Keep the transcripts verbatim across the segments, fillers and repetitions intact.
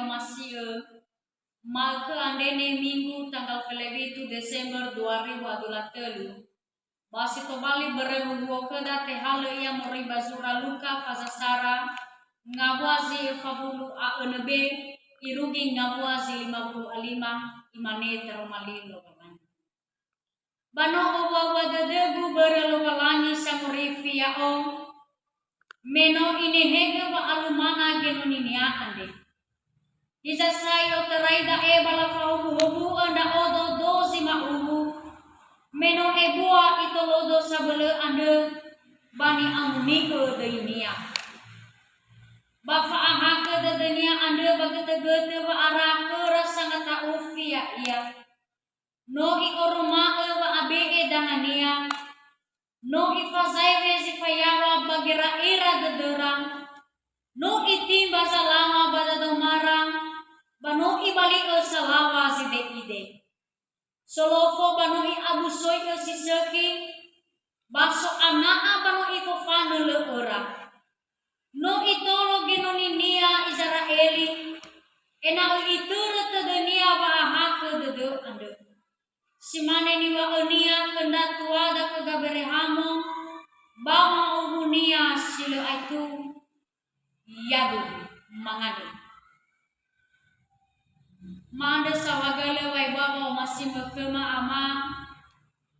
Omasi'ö, ma'ökhö andre ne Minggu tanggal felewitu Desember dua ribu dua puluh telu, ba si tobali börö huhuo khöda tehalö ia moroi ba zura Luka faza sara, ngawua zi öfa wulu a önö be, irugi ngawua zi lima wulu a lima, imane taroma li Lowalangi. Ba no owuawua dödögu börö Lowalangi Sangorifi ya'o, me no inehegö wa'alumana genoninia andre. Hiza sa i'otarai da'e ba lafahuhuhubu'ö ndra'odo dozi ma'uwu, me no ebua itolodo sabölö andrö ba ni'amuni'ö döinia. Ba fa'ahakhö dödönia andrö ba götögötö wa'ara khöra sangata'ufi ya'ia. No i'oroma'ö wa'abe'e dangania, no ifazaewe zi fayaŵa ba gera'era dödöra, no itimba zalaŵa ba dadomara, ba no ibali'ö salaŵa zide'ide. Solofo ba no i'abusoi'ö si sökhi, ba so'ana'a ba no ifofanö lö'öra. No itolo genoninia Izera'eli, ena'ö itörö tödönia wa'ahakhö dödö andrö. Si mane niŵa'önia khö ndra tuada khö Gaberehamo, ba wa'owunia si lö aetu, "Yaduhu, mangandrö." Ma'andrö saohagölö wa ebua wa'omasimö khöma ama,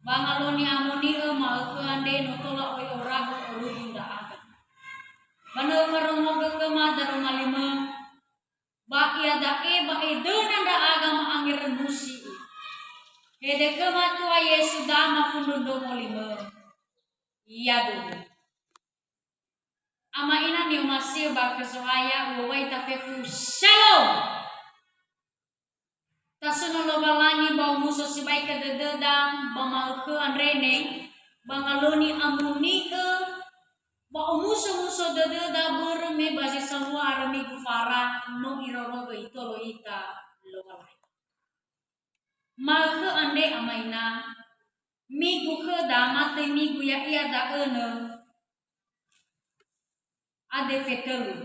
ba ngalö ni'amoni'ö ma'ökhö andre no tola oi orahu orugi ndra'aga. Ba no öfaromogö khöma daroma limö, ba iada'e ba edöna ndra'aga ma'angerönusi. Hede khöma tua Yesu dama fundrundrongo limö. Yaduhu. Ama ina ni'omasi'ö ba khö Zo'aya, uŵa'ö tafefu, Shalom! Tasuno Lowalangi ba omuso sibai khö dödöda, ba ma'ökhö andre ne, ba ngalö ni'amoni'ö, ba omusomuso dödöda börö me ba zi sambua arö Minggu fara, no irorogö itolo ita Lowalangi. Ma'ökhö andre ama ina, Minggu khöda, matöi Minggu ya'ia da'ö nö Advent tölu.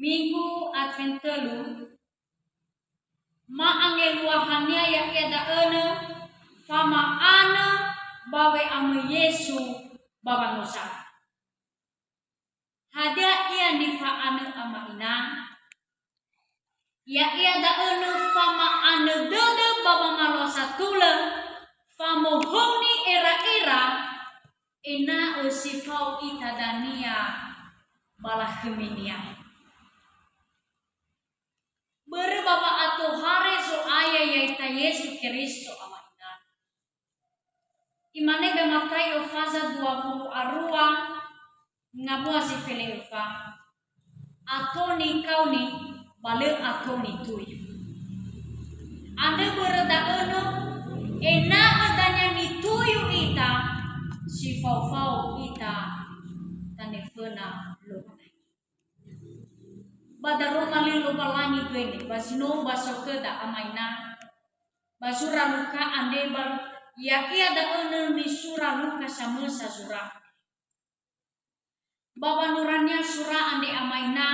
Minggu Advent tölu, ma'angeluahania ya'ia da'ö nö fama'anö ba we'amöi Yesu ba wangosa. Hadia ia nifa'anö ama ina? Ya'ia da'ö nö fama'anö dödö ba wamalua satulö, famohouni era'era, ena'ö si fao ita dania ba lakhöminia. Börö ba wa'atohare Zo'aya ya'ita Yesu Keriso ama ina. Imane ba Mataio faza dua wulu a rua, ngawua zi fele öfa, "Ato nikaoni, ba lö ato nituyu." Andrö börö da'ö nö, ena'ö dania nituyu ita, si fao-fao ita tanö föna Lowalangi. Ba daroma li Lowalangi göi ne, ba zi no ba so khöda ama ina, ba zura Luka andre ba, ya'ia da'ö nö nisura Luka samösa zura. Ba wanurania sura andre ama ina,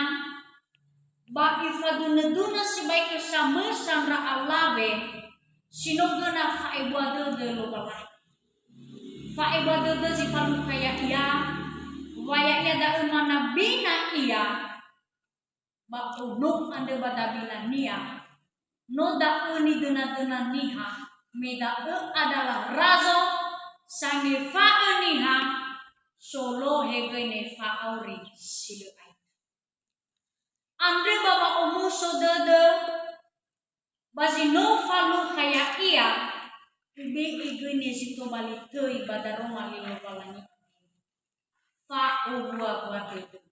ba ifadunödunö sibai khö samösa ndra alawe, si no göna fa'ebua dödö Lowalangi. Fa'ebua dödö zi falukha ya'ia, wa ya'ia da'ö manabina ia, ba ono andrö ba dabinania, no da'ö nidönadöna niha, me da'ö adalah razo, sangefa'ö niha, solohe göi ne fa'auri si lö aetu. Andrö ba wa'omuso dödö, ba zi no falukha ya'ia, ube'e göi ne zi tobali töi ba daroma li Lowalangi. Fa'owuawua dödö.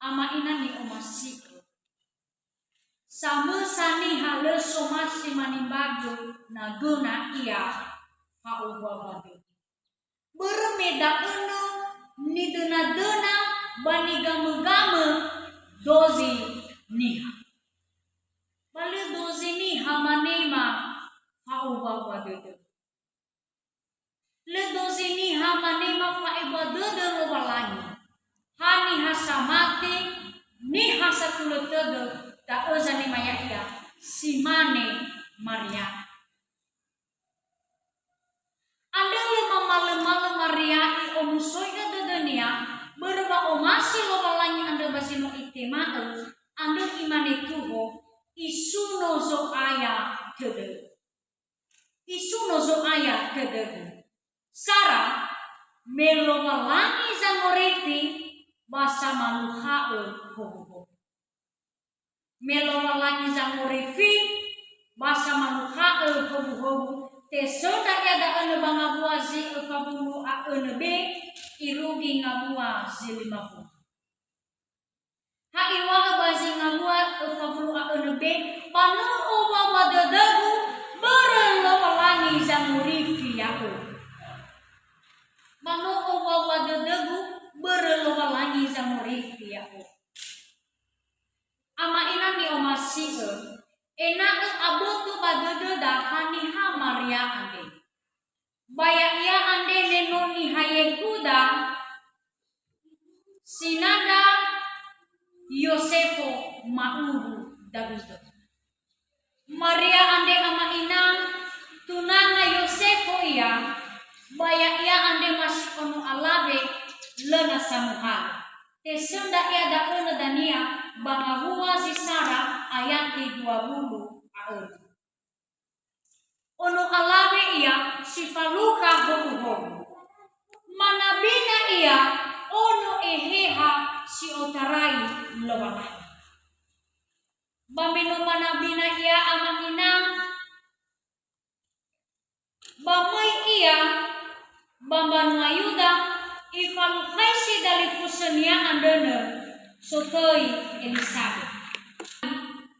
Ama ina ni'omasi'ö. Samösa niha lö somasi manimba göi na göna ia fa'owuawua dödö. Börö me da'ö nö nidönadöna ba nigamögamö dozi niha. Ba lö dozi niha manema fa'owuawua dödö. Lö dozi niha manema fa'ebua dödö Lowalangi. Ha niha samati, niha Tödö, da'ö zanema ya'ia, si mane Maria. Andrö lö mamalömalö Maria i'omusoi'ö dödönia, börö wa'omasi Lowalangi andrö ba zi no itema'ö, andrö imane tuho, "Isuno Zo'aya tödö." Isuno Zo'aya tödögu. Sara, me Lowalangi zangorifi ba samalukha'ö howuhowu. Me Lowalangi zangorifi ba samalukha'ö howuhowu, tesöndra ia da'önö ba ngawua zi öfa wulu a önö be, irugi ngawua zi lima wulu. Ha iŵa'ö ba zi ngawua öfa wulu a önö be, ba no owuawua dödögu, börö Lowalangi zangorifi ya'o. Ba no owuawua dödögu, börö Lowalangi zangorifi ya'o. Ama ina ni'omasi'ö, ena'ö aboto ba dödöda haniha Maria andre. Ba ya'ia andre me no niha Yehuda, sinada Yosefo ma'uru Dawido. Maria andre ama ina, tunana Yosefo ia, ba ya'ia andre ma si ono alawe, lö na samuhalö. Tesöndra ia da'önö dania ba ngawua zi sara ayati dua wulu a önö. Ono alawe ia si falukha howuhowu. Manabina ia ono eheha si otarai Lowalangi. Ba me no manabina ia ama ina, ba möi ia ba mbanua Yuda, ifalukhaisi dalifusönia andrönö sotöi Elizabeth.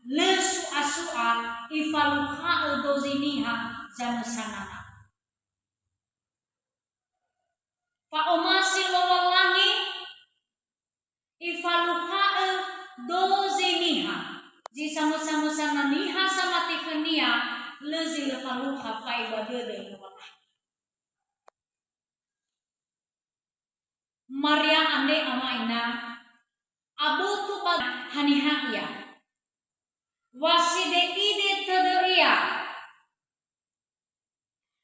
Lö su'a-su'a ifalukha'ö dozi niha zamösanana. Fa'omasi Lowalangi, ifalukha'ö dozi niha. Zi samösa-mösana niha samati khönia, lö zi lö falukha fa'ebua dödö Lowalangi. Maria andre ama ina, aboto ba haniha ia. Wa side'ide tödö ia.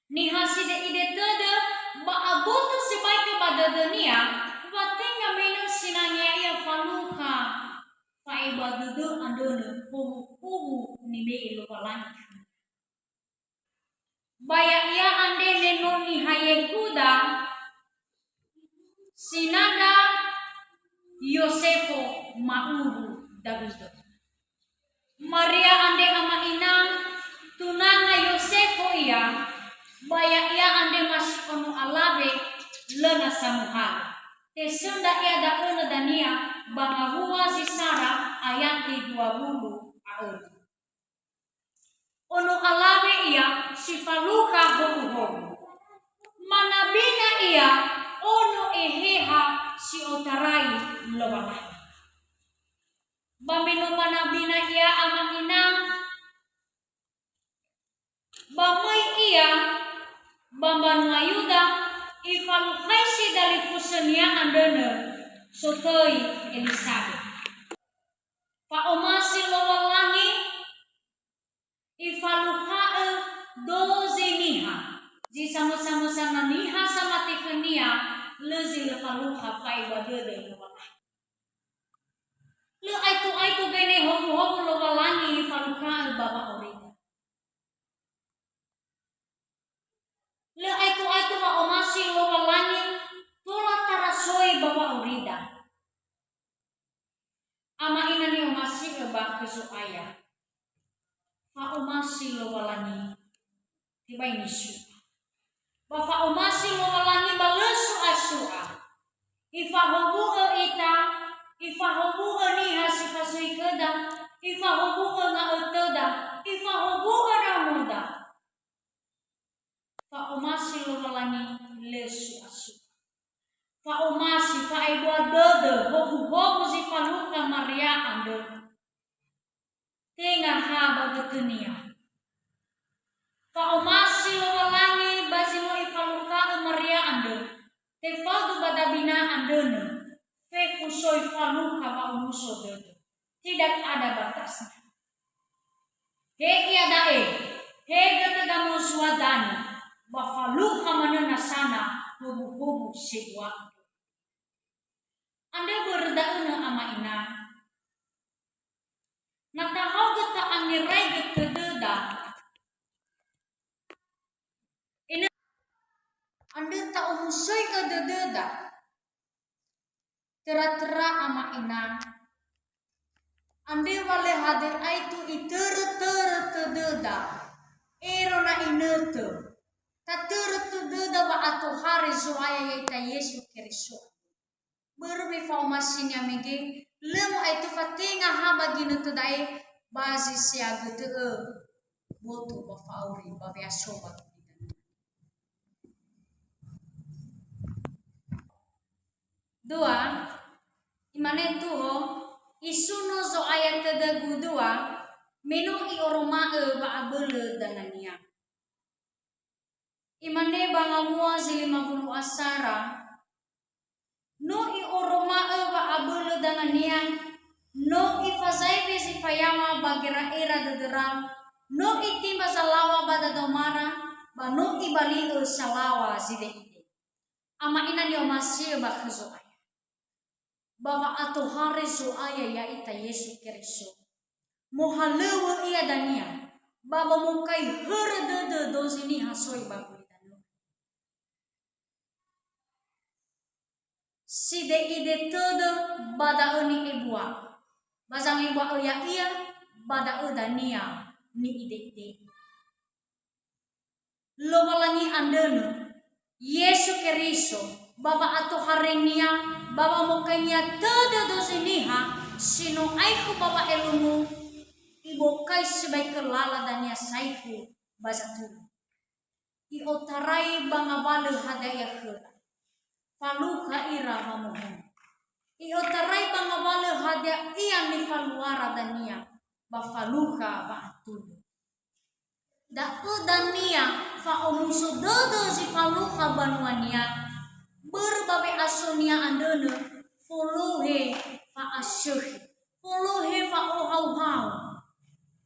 Niha side'ide tödö ba aboto sibai khö ba dödönia, wa tenga me no sinangea ia falukha fa'ebua dödö andrönö howuhowu nibe'e Lowalangi. Ba ya'ia andre me no niha Yehuda, sinada Yosefo ma'uru Dawido. Maria andre ama ina, tunana Yosefo ia, ba ya'ia andre ma si ono alawe, lö na samuhalö. Tesöndra ia da'önö dania ba ngawua zi sara ayati dua wulu a önö. Ono alawe ia si falukha howuhowu. Manabina ia ono eheha si otarai Lowalangi. Ba me no manabina ia ama ina, ba möi ia ba mbanua Yuda, ifalukhaisi dalifusönia andrönö sotöi Elizabeth. Fa'omasi Lowalangi, ifalukha'ö dozi niha. Zi samösa-mösana niha samati khönia, lö zi lö falukha fa'ebua dödö Lowalangi. Lö aetu-aetu gene howuhowu Lowalangi ifalukha'ö ba wa'aurida. Lö aetu-aetu wa'omasi Lowalangi tola tarasoi ba wa'aurida. Ama ina ni'omasi'ö ba khö Zo'aya. Fa'omasi Lowalangi, tebai nisu'a. Ba fa'omasi Lowalangi ba lö su'a-su'a. Ifahowu'ö ita, ifahowu'ö niha si fasui khöda, ifahowu'ö nga'ötöda, ifahowu'ö ndraonoda. Fa'omasi Lowalangi lö su'a-su'a. Fa'omasi fa'ebua dödö howuhowu zi falukha Maria andrö. Tenga ha ba götönia. Fa'omasi Lowalangi ba zi no ifalukha'ö Maria andrö, tefaudu ba dabina andrönö, fefu soi falukha wa'omuso dödö. Tidak ada batasnya. He iada'e, he dödö gamozua danö, ba falukha manö nasana hubu-hubu sebua. Andrö börö da'ö nö ama ina. Na tahaogö ta'angeraigö tödöda, enö andrö ta'omusoi'ö dödöda. Töra-töra ama ina. Andrö wa lö hadia aetu itörö-törö tödöda, ero na inötö. Tatörö tödöda wa'atohare Zo'aya ya'ita Yesu Keriso. Börö me fa'omasinia mege, lö mu'aetu fatenga ha ba ginötö da'e, ba zi seagötö'ö, boto ba fa'auri, ba we'aso ba gulidanö. Dua, imane Tuho, isuno Zo'aya tödögu dua, me no i'oroma'ö wa'abölö dangania. Imane ba ngawua zi lima wulu a sara, no i'oroma'ö wa'abölö dangania, no ifazaewe zi fayaŵa ba gera'era dödöra, no itimba zalaŵa ba dadaomara, ba no ibali'ö salaŵa zide'ide. Ama ina ni'omasi'ö ba khö Zo'aya. Ba wa'atohare Zo'aya ya'ita Yesu Keriso. Mohalöŵö Ia dania, ba wamokai hörö dödö dozi niha soi ba gulidanö. Side'ide tödö ba da'ö ni'ebua, ba zangebua'ö Ya'ia ba da'ö dania ni'ide'ide. Lowalangi andrönö, Yesu Keriso, ba wa'atohare-Nia, ba wamokai-Nia tödö dozi niha, si no aekhu ba wa'elungu, Ibokai sibai khö lala dania saekhu ba zatulö. I'otarai ba ngawalö hadia ia khöda. Falukha ira wamohonö. I'otarai ba ngawalö hadia ia nifaluara dania, ba falukha wa'atulö. Da'ö dania fa'omuso dödö zi falukha banuania, börö ba we'asonia andrönö folohe fa'asökhi, folohe fa'ohauhau.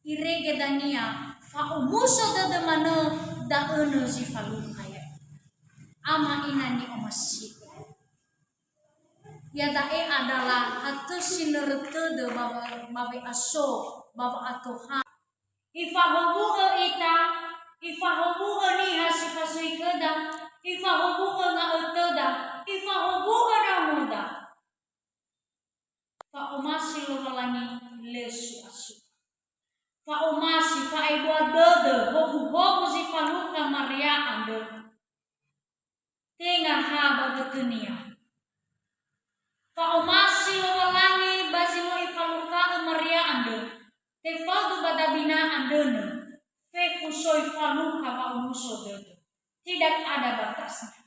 Irege dania fa'omuso dödö manö da'önö zi falukha ya'ia. Ama ina ni'omasi'ö. Iada'e adalah hatö sinörö tödö ba wa-, ba we'aso, ba wa'atoha. Ifahowu'ö ita, ifahowu'ö niha si fasui khöda, ifahowu'ö nga'ötöda, ifahowu'ö ndraonoda. Fa'omasi Lowalangi lö su'a-su'a. Fa'omasi fa'ebua dödö howu-howu zi falukha Maria andrö. Tenga ha ba götönia. Fa'omasi Lowalangi ba zi no ifalukha'ö Maria andrö, tefaudu ba dabina andrönö, fefu soi falukha wa'omuso dödö. Tidak ada batasnya.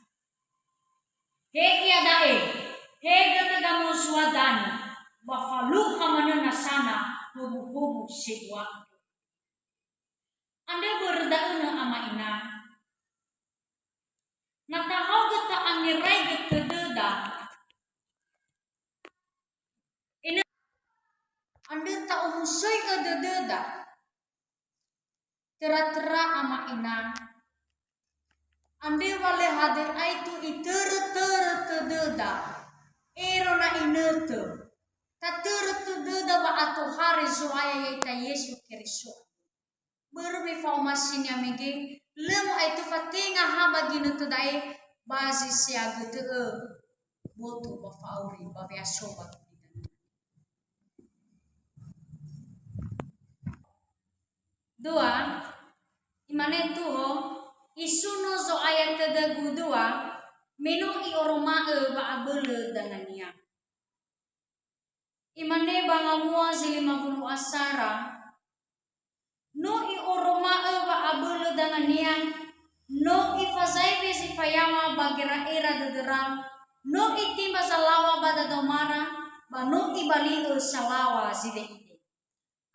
He iada'e, he dödö gamozua danö, ba falukha manö nasana howu-howu sebua. Andrö börö da'ö nö ama ina. Na tahaogö ta'angeraigö tödöda, enö andrö ta'omusoi'ö dödöda. Töra-töra ama ina. Andrö wa lö hadia aetu itörö-törö tödöda, ero na inötö. Tatörö tödöda wa'atohare Zo'aya ya'ita Yesu Keriso. Börö me fa'omasinia mege, lö mu'aetu fatenga ha ba ginötö da'e, ba zi seagötö'ö, boto ba fa'auri, ba we'aso ba gulidanö. Dua, imane Tuho, isuno Zo'aya tödögu dua, me no i'oroma'ö wa'abölö dangania. Imane ba ngawua zi lima wulu a sara, no i'oroma'ö wa'abölö dangania, no ifazaewe zi fayaŵa ba gera'era dödöra, no itimba zalaŵa ba dadaomara, ba no ibali'ö salaŵa zide'ide.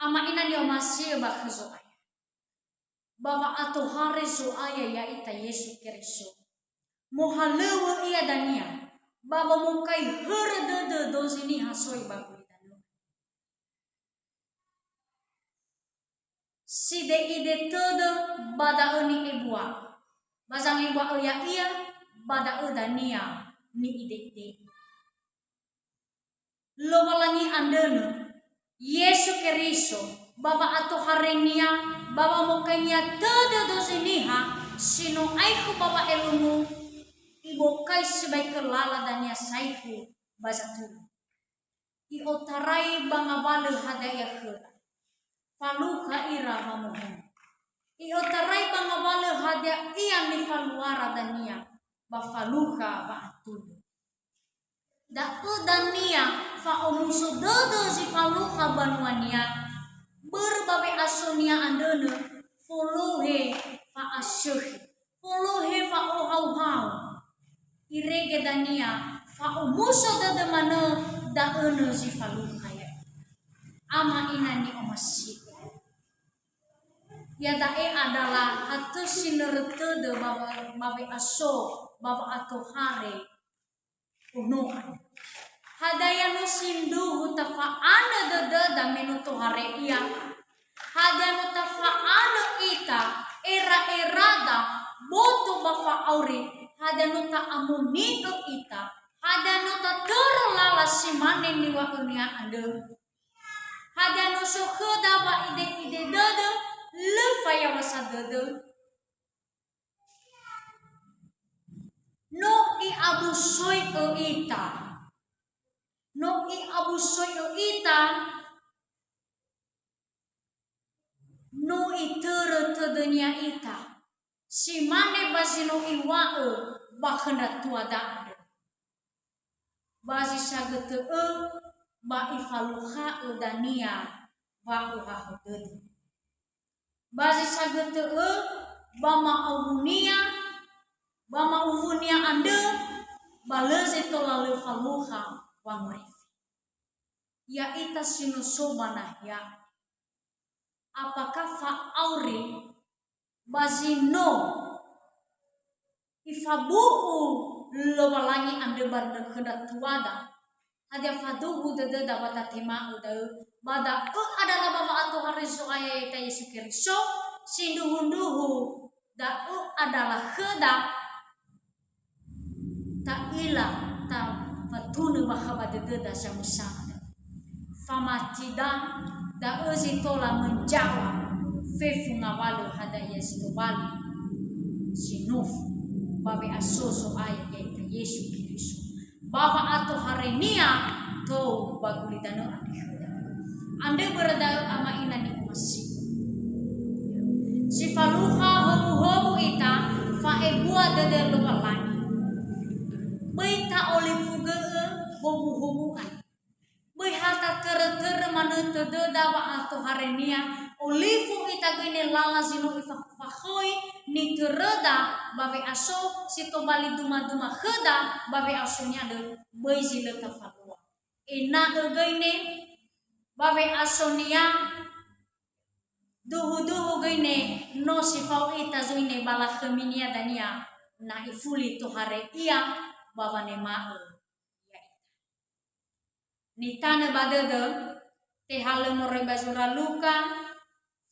Ama ina ni'omasi'ö ba khö Zo'aya. Ba wa'atohare Zo'aya ya'ita Yesu Keriso. Mohalöŵö Ia dania, ba wamokai hörö dödö dozi niha soi ba gulidanö. Side'ide tödö ba da'ö ni'ebua. Ba zangebua'ö ya'ia, ba da'ö dania ni'ide'ide. Lowalangi andrönö, Yesu Keriso, ba wa'atohare-Nia, ba wamokainia tödö dozi niha si no aekhu ba wa'elungu, Ibokai sibai khö lala dania saekhu ba zatulö. I'otarai ba ngawalö hadia ia khöra. Falukha ira wamohonö. I'otarai ba ngawalö hadia ia nifaluara dania, ba falukha wa'atulö. Da'ö dania fa'omuso dödö zi falukha banuania, börö ba we'asonia andrönö folohe fa'asökhi, folohe fa'ohauhau. Irege dania fa'omuso dödö manö da'önö zi falukha ya'ia. Ama ina ni'omasi'ö. Iada'e adalah hatö sinörö tödö ba wa-, ba we'aso, ba wa'atohare ono andrö. Hadia no sindruhu tafa'anö dödöda me no tohare ia? Hadia no tafa'anö ita era-erada boto ba fa'auri? Hadia no ta'amoni'ö ita? Hadia no tatörö lala si mane niŵa'önia andrö? Hadia no so khöda wa'ide-ide dödö, lö fayaw̃asa dödö? No i'abusoi'ö ita. No i'abusoi'ö ita. No itörö tödönia ita. Si mane ba zi no iŵa'ö ba khö ndra tuada andrö. Ba zi sagötö õ ba ifalukha'ö dania wa'ohahö dödö. Ba zi sagötö õ ba ma'awunia, ba ma'uwunia andrö, ba lö zi tola lö falukha wangorifi. Ya'ita si no so ba nahia. Apakah fa'auri ba zi no ifabu'u Lowalangi andrö ba khö ndra tuada? Hadia faduhu dödöda wa tatema'ö da'ö? Ba da'ö adalah ba wa'atohare Zo'aya ya'ita Yesu Keriso, sindruhu-ndruhu da'ö adalah khöda, ta'ila, tafatunö bakha ba dödöda zamösana. Famatida da'ö zi tola menjawab fefu ngawalö hadia si tobali si nofo ba we'aso Zo'aya ya'ita Yesu Keriso, ba wa'atohare-Nia tou ba gulidanö andrö khöda. Andrö börö da'ö, ama ina ni'omasi'ö. Si falukha howuhowu ita fa'ebua dödö Lowalangi. Böi ta'olifugö'ö howuhowu andrö. Böi ha tatörö-törö manö tödöda wa'atohare-Nia, olifu ita göi ne lala zi no ifa-, fakhoi nitöröda ba we'aso si tobali duma-duma khöda ba we'asonia andrö, böi zi lö tafalua. Ena'ö göi ne ba we'asonia, duhu-duhu göi ne no si fao ita zui ne ba lakhöminia dania, na ifuli tohare ia ba wanema'ö ya'ita. Nitanö ba dödö, tehalö moroi ba zura Luka,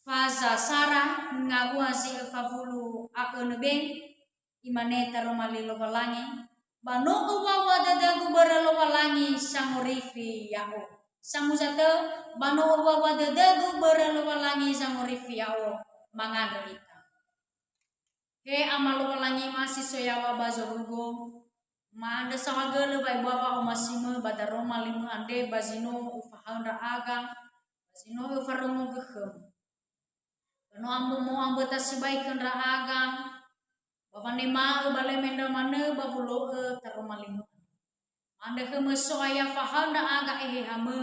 faza sara, ngawua zi öfa wulu a önö be, Imane taroma li Lowalangi, "Ba no öwua-wua dödögu börö Lowalangi sangorifi ya'o." Samuza tö, "Ba no öwua-wua dödögu börö Lowalangi sangorifi ya'o." Mangandrö ita. He Ama Lowalangima si so yaŵa ba zorugo, ma'andrö saohagölö wa'ebua wa'omasimö ba daroma limö andre ba zi no ufahaö ndra'aga, ba zi no öfarongogö khöma. Ba no ambo-, mo'amböta sibai khö ndra'aga, ba wanema'ö ba lö mendra manö ba wolo'ö taroma limö. Ma'andrö khömö So'aya fahaö ndra'aga ehehamö,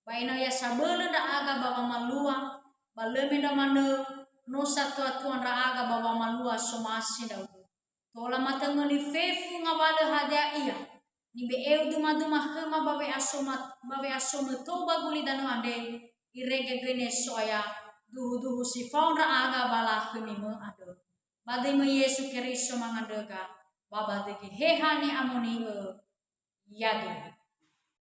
ba ena'ö ya sabölö ndra'aga ba wamalua, ba lö mendra manö no satua-tua ndra'aga ba wamalua somasi ndra'ugö. Tola matöngöni fefu ngawalö hadia ia nibe'eu duma-duma khöma ba we'asoma-, ba we'asomö tou ba gulidanö andre, irege göi ne So'aya duhu-duhu si fao ndra'aga ba lakhömimö andrö. Ba döimö Yesu Keriso mangandröga, ba ba döi Geheha ni'amoni'ö, ya'aduhu.